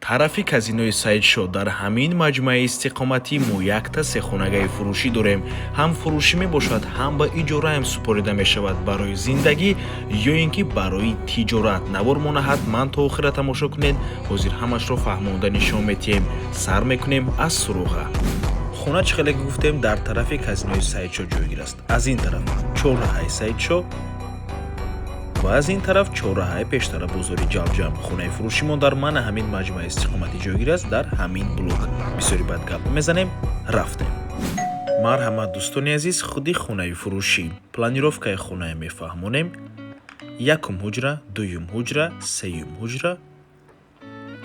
Тарафи казинои Саидшо дар ҳамин маҷмӯаи истиқоматӣ мо якта сехонагаи фурӯшӣ дорем. Ҳам фурӯшӣ мебошад, ҳам ба иҷораам супорида мешавад, барои зиндагӣ ё ин ки барои тиҷорат. Навор мона ҳатман то охира тамошо кунед. Ҳозир ҳамашро фаҳмонда нишон метиҳем. Сар мекунем аз суроға. Хона, чӣ хеле ки гуфтем, дар тарафи казинои Саидшо ҷойгир аст. Аз ин тараф чорраҳаи Саидшо ва аз ин тараф чорраҳаи пештара бозори Ҷалҷам. Хонаи фурӯшимон дар мана ҳамин маҷмӯаи истиқоматӣ ҷойгир аст, дар ҳамин блок. Бисёри бад гап мезанем, рафтем. Марҳамат, дӯстони азиз, худи хонаи фурӯшӣ. Планировкаи хонае мефаҳмонем: якум ҳуҷра, дуюм ҳуҷра, сеюм ҳуҷра,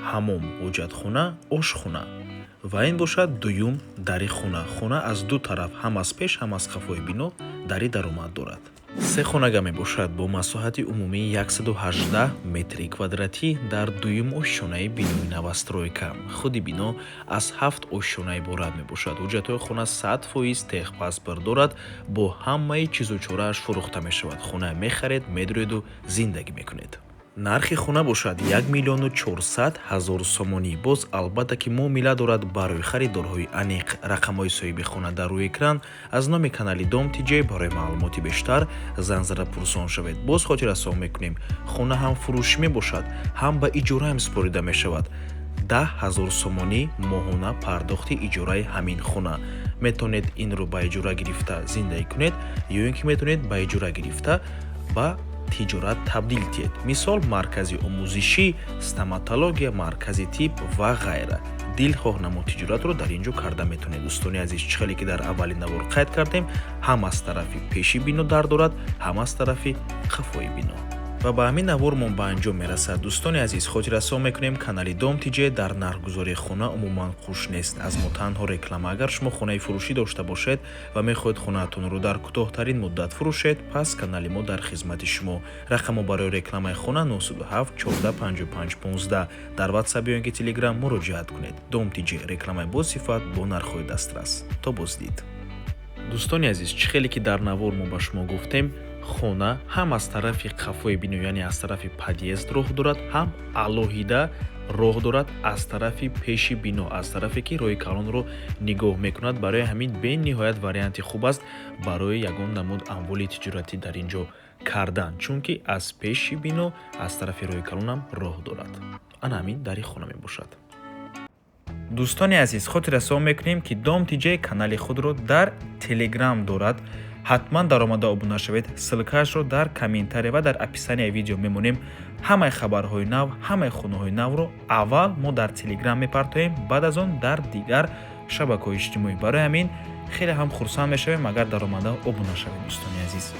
ҳамом, ҳоҷатхона, ошхона ва ин бошад дуюм дари хона. Хона аз ду тараф, ҳам аз пеш, ҳам аз қафои бино, дари даромад дорад. Се хонага мебошад бо масоҳати умумии 118 метри квадратӣ дар дуюм ошёнаи бинои новостройка. Худи бино аз ҳафт ошёна иборат мебошад. Ҳуҷҷатҳои хона 100% техпаспорт дорад, бо ҳамаи чизу чорааш фурӯхта мешавад. Хона мехаред, медроеду зиндагӣ мекунед. Нархи хона бошад 1 400 000 сомонӣ. Боз, албатта ки, муомила дорад барои харидорҳои аниқ. Рақамҳои соҳиби хона дар рӯи экран. Аз номи канали Дом ТиJ барои маълумоти бештар занг зада пурсон шавед. Боз хотиррасон мекунем, хона ҳам фурӯшӣ мебошад, ҳам ба иҷораам супорида мешавад. 10 000 сомонӣ моҳона пардохти иҷораи ҳамин хона. Метавонед инро ба иҷора гирифта зиндагӣ кунед ё ин ки метавонед ба иҷора гирифта ба тиҷорат табдил диҳед, мисол, маркази омӯзишӣ, стоматология, маркази тиб ва ғайра. Дилхоҳ намуд тиҷоратро дар ин ҷо карда метавонед. Дӯстони азиз, чӣ хеле ки дар аввали навор қайд кардем, ҳам аз тарафи пеши бино дар дорад, ҳам аз тарафи қафои бино. Ва ба ҳамин навормон ба анҷом мерасад. Дӯстони азиз, хотиррасон мекунем, канали Дом ТиJ дар нархгузории хона умуман қуш нест. Аз мо танҳо реклама. Агар шумо хонаи фурӯшӣ дошта бошед ва мехоҳед хонаатонро дар кӯтоҳтарин муддат фурӯшед, пас канали мо дар хизмати шумо. Рақамо барои рекламаи хона 907 14 55 15. Дар Ватсап ё ин ки Телеграм муроҷиат кунед. Дом ТиJ: рекламаи босифат бо нархҳои дастрас. То боздид. Дӯстони азиз, чӣ хеле ки дар навор мо ба шумо гуфтем, хона ҳам аз тарафи қафои бино, яъне аз тарафи подъезд роҳ дорад, ҳам алоҳида роҳ дорад аз тарафи пеши бино, аз тарафе ки роҳи калонро нигоҳ мекунад. Барои ҳамин бениҳоят варианти хуб аст барои ягон намуд амволи тиҷоратӣ дар ин ҷо кардан, чунки аз пеши бино, аз тарафи роҳи калонам роҳ дорад. Ана ҳамин дари хона мебошад. Дӯстони азиз, хотиррасон мекунем, ки Дом ТиJ канали худро дар Телеграм дорад. Ҳатман даромада обуна шавед. Ссылкаашро дар комментария ва дар описанияи видео мемонем. Ҳамаи хабарҳои нав, ҳамаи хонаҳои навро аввал мо дар Телеграм мепартоем, баъд аз он дар дигар шабакаҳои иҷтимоӣ. Барои ҳамин хеле ҳам хурсанд мешавем, агар даромада обуна шавед, дӯстони азиз.